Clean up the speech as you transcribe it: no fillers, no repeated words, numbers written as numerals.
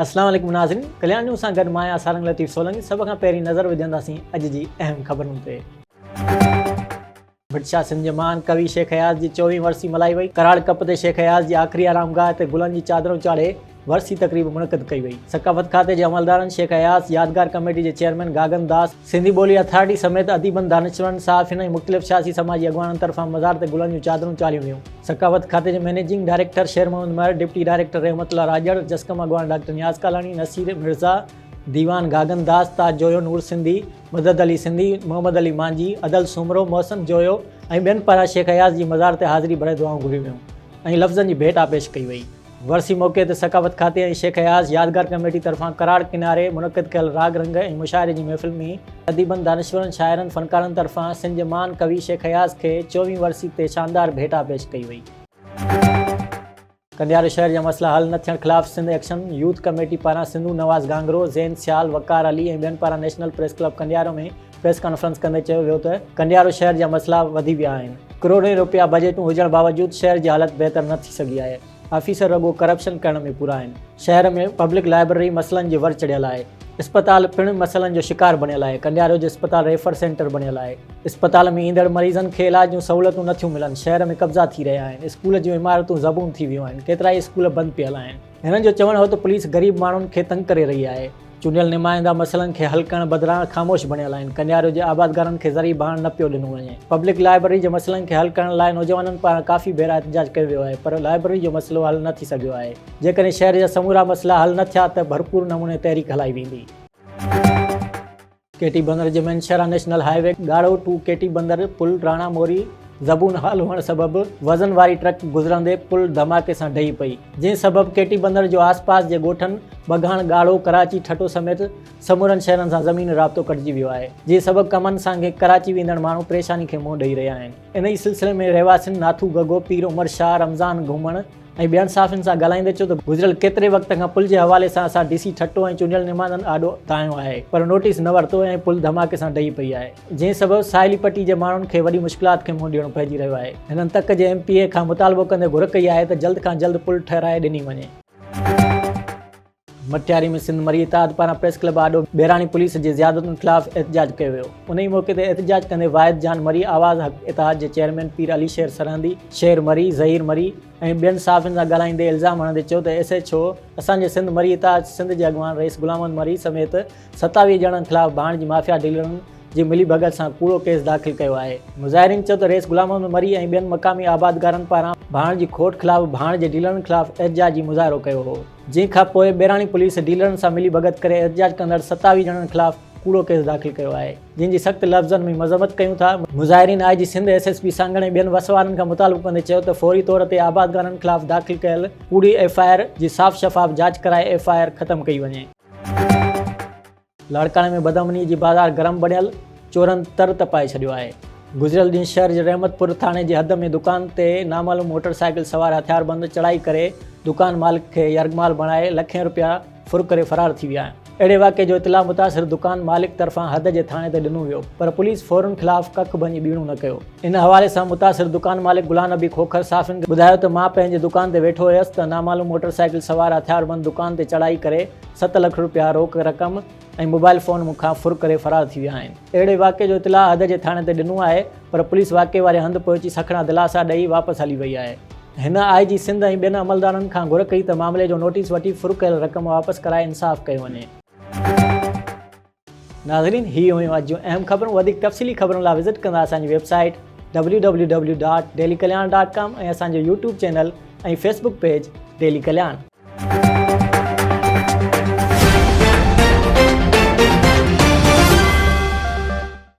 اسلام عليڪم ناظرين ڪلياڻ نيوز سان گڏ مان آهيان سارنگ لطيف سولنگي سڀ کان پهرين نظر وجهنداسين اڄ جي اهم خبرن تي. ڀٽ شاهه سنڌ جي مهان ڪوي شيخ اياز جي چوويهين ورسي ملهائي وئي، ڪراڙ ڪپ تي شيخ اياز جي آخري آرامگاهه تي گلن جي چادرون چاڙهي ورسي تقريب منعقد ڪئي وئي. ثقافت کاتي جي عملدارن شيخ اياز يادگار ڪميٽي جي چيئرمين گاگن داس، سنڌي ٻولي اٿارٽي سميت اديبن، دانشورن، صحافين ۽ مختلف سياسي سماجي اڳواڻن طرفان مزار تي گلن جون چادرون چاڙهيون ويون. ثقافت کاتي جي managing director Sher Muhammad Mahar, deputy director Rehmat Ullah Rajar, جسقم اڳواڻ ڊاڪٽر نياز ڪالاڻي، نصير مرزا، ديوان گاگن داس، تاج جويو، نور سنڌي، مدد علي سنڌي، محمد علي مانجهي، ادل سومرو، محسن جويو ۽ ٻين پاران شيخ اياز جي مزار تي حاضري ڀري دعائون گهريون ويون ۽ لفظن جي ڀيٽا پيش ڪئي وئي. ورسي موقعي تي ثقافت کاتي ۽ شيخ اياز يادگار ڪميٽي طرفان ڪراڙ ڪناري منعقد ڪيل راڳ رنگ ۽ مشاعري جي محفل ۾ اديبن، دانشورن، شاعرن، فنڪارن طرفان سنڌ جي مهان ڪوي شيخ اياز کي چوويهين ورسي تي شاندار ڀيٽا پيش ڪئي وئي. ڪنڊيارو شهر جا مسئلا حل نه ٿيڻ خلاف سنڌ ايڪشن يوٿ ڪميٽي پاران سنڌو نواز گانگرو، زين سيال، وقار علي ۽ ٻين پاران national press club Kandiaro ۾ press conference ڪندي چيو ويو ته ڪنڊيارو شهر جا مسئلا وڌي ويا آهن، ڪروڙين روپيا بجيٽون هجڻ باوجود شهر جي حالت بهتر نه ٿي سگهي آهي، آفيسر رڳو ڪرپشن ڪرڻ ۾ پورا آهن، شهر ۾ پبلڪ لائبرري مسئلن جي ور چڙهيل آهي، اسپتال پڻ مسئلن جو شڪار بڻيل آهي، ڪنڊيارو جو اسپتال ريفر سينٽر بڻيل آهي. اسپتال ۾ ايندڙ مريضن کي علاج جون سهولتون نه ٿيون ملن، شهر ۾ قبضا ٿي رهيا آهن، اسڪول جون عمارتون زبون ٿي ويون آهن، ڪيترائي اسڪول بند پيل آهن. هنن جو چوڻ هو ته پوليس غريب ماڻهن کي تنگ ڪري رهي آهي، چونڊيل نمائندا مسئلن کي حل ڪرڻ بدران خاموش بڻيل آهن، ڪنڊيارو جي آبادگارن کي زرعي ڀاڻ نه پيو ڏنو وڃي، پبلڪ لائبرري جي مسئلن کي حل ڪرڻ لاء نوجوانن پاران ڪافي ڀيرا احتجاج ڪيو ويو آهي پر لائبرري جو مسئلو حل نه ٿي سگهيو آهي، جيڪڏهن شهر جا سمورا مسئلا حل نه ٿيا ته ڀرپور نموني تحريڪ هلائي ويندي. ڪيٽي بندر جي مين شهران نيشنل هاء وي ڳاڙهو ٽو ڪيٽي بندر پل راڻا موري زبون حال هئڻ سبب وزن واري ٽرڪ گذرندي پل ڌماڪي سان ڊهي پئي جنهن سبب ڪيٽي بندر جو آس پاس جي ڳوٺن ٻگهاڻ ڳاڙهو ڪراچي ٺٽو سميت سمورن شهرن سان زمين رابطو ڪٽجي ويو آهي جنهن سبب ڪمن سانگي ڪراچي ويندڙ ماڻهو پريشاني کي منهن ڏئي رهيا آهن انهي سلسلي ۾ رهواسين ناٿو گگو پير عمر شاهه رمضان گهمڻ ۽ ٻين صحافين سان ڳالهائيندي چيو ته گذريل ڪيتري وقت کان پل جي حوالي سان اسان ڊي سي ٺٽو ۽ چونڊيل نمائندن آڏو دانهيو آهي پر نوٽيس نه ورتو ۽ پل ڌماڪي سان ڊهي پئي آهي جنهن سبب ساحلي پٽي جي ماڻهن کي وڏي مشڪلات کي منهن ڏيڻو پئجي رهيو آهي هنن تڪ جي ايم پي اي کان مطالبو ڪندي گهر ڪئي آهي ته جلد کان جلد پل ٺهرائي ڏني وڃي. مٽياري ۾ سنڌ مري اتحاد پاران پريس ڪلب آڏو ٻيراڻي پوليس جي زيادتين خلاف احتجاج ڪيو ويو. انهي موقعي تي احتجاج ڪندي واحد جان مري، آواز حق اتحاد جي چيئرمين پير علي شير سرهندي، شير مري، ظهير مري ۽ ٻين صحافين سان ڳالهائيندي الزام هڻندي چيو ته ايس ايڇ او اسان جي سنڌ مري اتحاد سنڌ جي اڳواڻ رئيس غلام محمد مري سميت 27 ڄڻن خلاف ڀاڻ جي مافيا ڊيلرن جي ملي ڀڳت سان ڪوڙو ڪيس داخل ڪيو آهي. مظاهرين چيو ته رئيس غلام محمد مري ۽ ٻين مقامي آبادگارن پاران ڀاڻ جي کوٽ خلاف ڀاڻ جي ڊيلرن خلاف احتجاجي مظاهرو ڪيو هو جنهن کان پوء ٻيراڻي پوليس ڊيلرن سان ملي ڀڳت ڪري احتجاج ڪندڙ 27 ڄڻن خلاف ڪوڙو ڪيس داخل ڪيو آهي جنهن جي سخت لفظن ۾ مذمت ڪيون ٿا. مظاهرين I G Sindh S S P Sanghar ۽ ٻين وس وارن کان مطالبو ڪندي چيو ته فوري طور تي آبادگارن خلاف داخل ڪيل ڪوڙي ايف I R جي صاف شفاف جاچ ڪرائي ايف I R ختم ڪئي وڃي. لاڙڪاڻي ۾ بدامني جي بازار گرم بڻيل، چورن تر تپائي ڇڏيو آهي. گذريل ڏينهن شهر جي رحمت پور ٿاڻي جي حد ۾ دڪان تي نامعلوم موٽر سائيڪل سوار هٿياربند چڙهائي ڪري دڪان مالڪ کي يرغمال بڻائي لکين رپيا ڦر ڪري فرار ٿي ويا. اهڙي واقعي جو اطلاع متاثر دڪان مالڪ طرفان حد جي ٿاڻي تي ڏنو ويو پر پوليس ڦورن خلاف ڪک ڀڃي ٻيڻو نه ڪيو. ان حوالي سان متاثر دڪان مالڪ غلام نبي کوکر صحافين کي ٻڌايو ته مان پنهنجي دڪان تي ويٺو هيس ته نامعلوم موٽر سائيڪل سوار هٿياربند دڪان تي چڙهائي ڪري ست لک رپيا روڪ رقم ۽ موبائل فون مون کان ڦر ڪري فرار ٿي ويا آهن. اهڙي واقعي جو اطلاع حد جي ٿاڻي تي ڏنو آهي پر پوليس واقعي واري هنڌ پهچي سکڻا دلاسا ڏئي واپس هلي وئي آهي. هن آء جي سنڌ ۽ ٻين عملدارن کان گهر ڪئي ته معاملي جو نوٽيس وٺي ڦر ڪيل رقم واپس ڪرائي انصاف ڪيو وڃي. ناظرين هي هيون اڄ جون اهم خبرون وڌيڪ تفصيلي خبرن لاء وزٽ ڪندا اسان جي website W W W dot daily Kalyan dot com ۽ اسان جو YouTube channel ۽ Facebook page daily Kalyan.